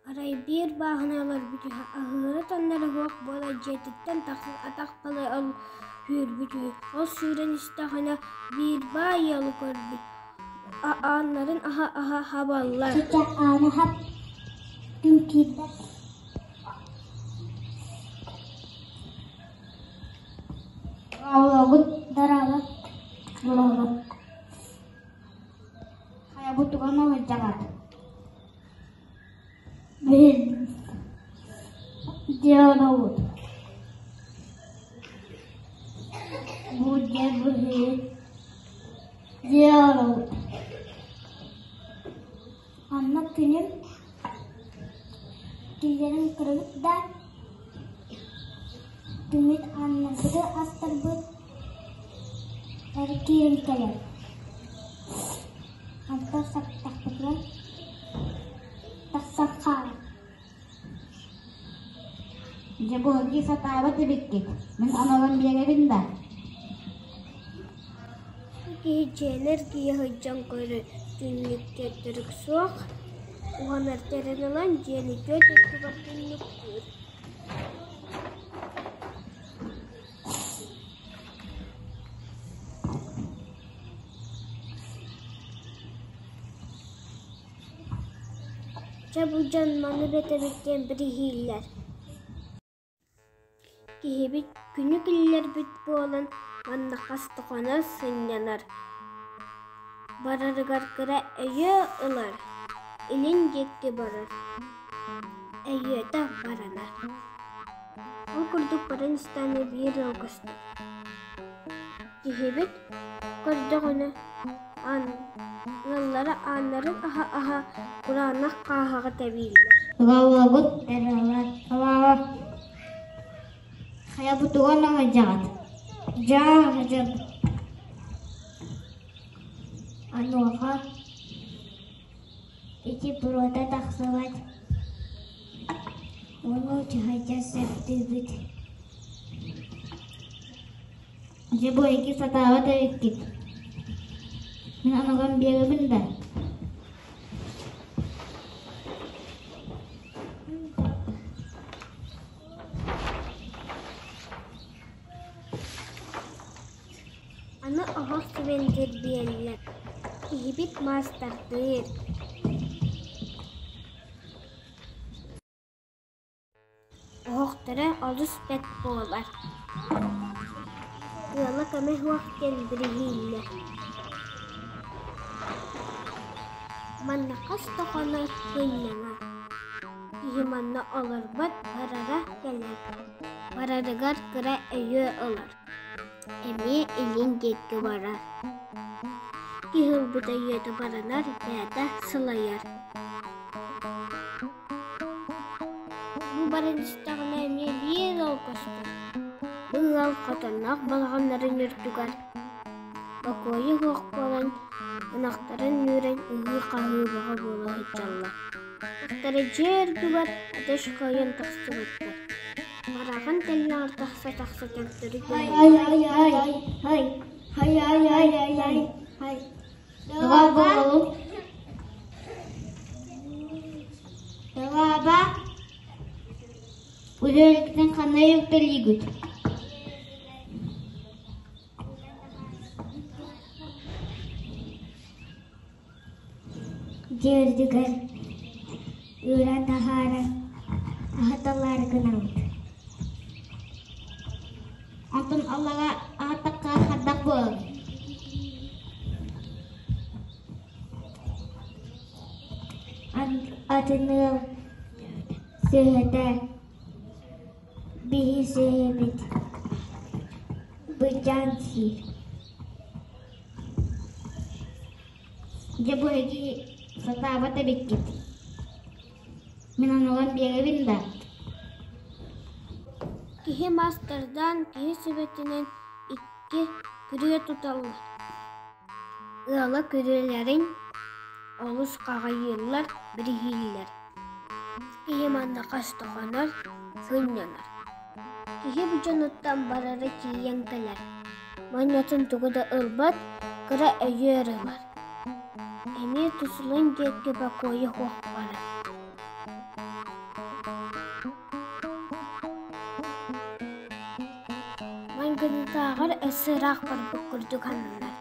Арай биир бааһынай олорбут үһү, аһыыра таҥнары суох буолан дьиэтиттэн тахсан атах балай сүүрбүт үһү. Ол сүүрэн истэҕинэ биир баай ыалы көрбүт, ааннарын аһа-аһа хабаллар. Чэ, ааны хап, күн киирдэ. Оҕолорбут дорообо, дорообо. Хайабытыгар сылдьаҕыт? Дьиэ олоробут. Бу дьиэ быһыы дьиэ олоробут. Онно күнүм киллэрэн көрөбүт да күммүт аннарбыты астарбыт эр киирэн кэлэр. Онтон саптахпытына тахсан хаалар. Дьэ буһаргыы сатаабат эбиккит, мин аналым биэрэбин да Киһи дьиэни эргийэ сылдьан көрөр, түннүктэрдэрик суох, уһанар тэрин ылан дьиэни түөрт өттүгэр түннүктүүр. Чэ бу дьон маны бэтэбит диэн бириһииллэр Киһибит күнү киллэрбит буолан манна хас да хоно сынньанар, барарыгар кыра өйүө ылар, илин диэки барар, өйүөтэ баранар. Ол курдук баран истэҕинэ биир ыал көстөр. Киһибит көрдөҕүнэ аан ыаллара ааннарын аһа-аһа кураанах хааһаҕа тэбииллэр. Оҕолорбут хайабытыгар сылдьаҕыт? Дьаа Онуоха ити буруота тахсыбат, ону чаһыйа сэрдиибит. Дьэ бу эһиги сатаабат эбиккит. Мин аналым биэрэбин да? Аны оһох түбэн дьирбиэллэр, киһибит маастардыыр. Оһохторо олус бэрт буолар, ыала көмө суох диэн бириһииллэр. Манна хас да хоно сынньанар, киһи манна олорбот, барара кэлэр, барарыгар кыра өйүө ылар, эмиэ илин диэки барар. Киһи ылбыт өйүөтэ баранар, бэйэтэ сылайар. Бу баран истэҕинэ эмиэ биир ыал көстөр. Бу ыал хотонноох балаҕаннарын үрдүгэр бокуойа суох буолан ынахтарын үүрэн ыһыы-хаһыы бөҕө буола сылдьаллар. Ынахтара дьиэ үрдүгэр адьас кыайан тахсыбаттар. Бараҕын тэллэҕэр тахса-тахса төттөрү Ай түһэллэр. ай ай ай ай ай ай ай ай ай ай Дорооболуҥ Дорообо Үлэһиттэн ханна үктэлиигит? Дьиэ үрдүгэр үүрэн таһааран аһаталаары гынабыт. Онтон аллара аһаттахха хайдах буолар? Атын ыал сүөһүтэ биһи сүөһүбүт быдьаан сиир. Дьэ бу эһиги сатаабат эбиккит. Мин ону ылан биэрэбин да? Киһи маастардаан киһи сүбэтинэн икки күрүө туталлар. Ыала күрүөлэрин олус хаҕыйыыллар, бириһииллэр. Киһи манна хас да хонор, сынньанар. Киһи бу дьонуттан барара тиийэн кэлэр. Манньатын тугу да ылбат, кыра өйүө эрэ ылар. Эмиэ тусулун диэки бокуойа суох барар. Былыргынытааҕар өссө ыраах барбыт курдук сананар.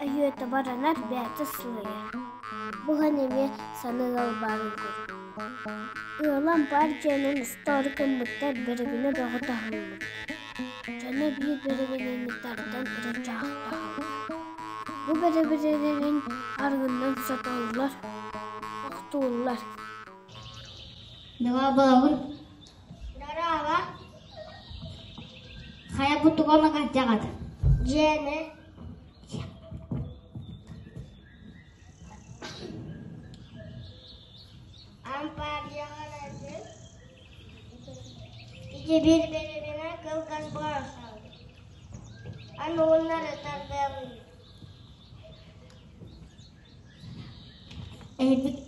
Өйүөтэ баранар, бэйэтэ сылайар. Буһан эмиэ саны ыал баарын курдук. Ыала ампаар дьиэнэн устаары гыммыттар бэрэбинэ бөҕө таһыммыт. Дьоно биир бэрэбинэни тардан ырычаахтаһаллар. Бу бэрэбинэлэрин арыгыннан сотоллор, охтууллар. Дорооболоруҥ. Дорообо. Хайа бу тугу оҥордоҕут? Дьиэни. Ампаардьаҕалары ити биир бэрэбинэ кылгас буолан хаалбыт. Аны ууннары тардыалыыбыт.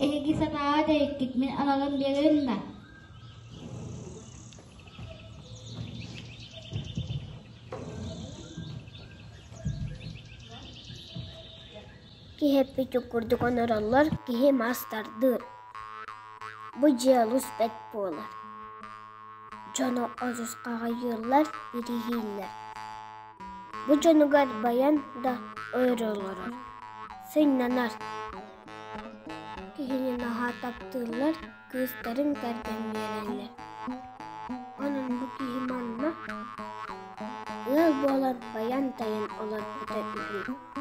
Эһиги санааҕа эбиккит, мин аналым биэрэбин да? Киһи эппитин курдук онороллор, киһи мас тардыыр. Бу дьиэ олус бэрт буолар. Дьоно олус аҕыйыыллар, бириһииллэр. Бу дьонугар байан да өр олорор, сынньанар. Киһини наһаа таптыыллар, кыыстарын кэргэн биэрэллэр. Онон бу киһи манна ыал буолан байан-тайан олорбута үһү.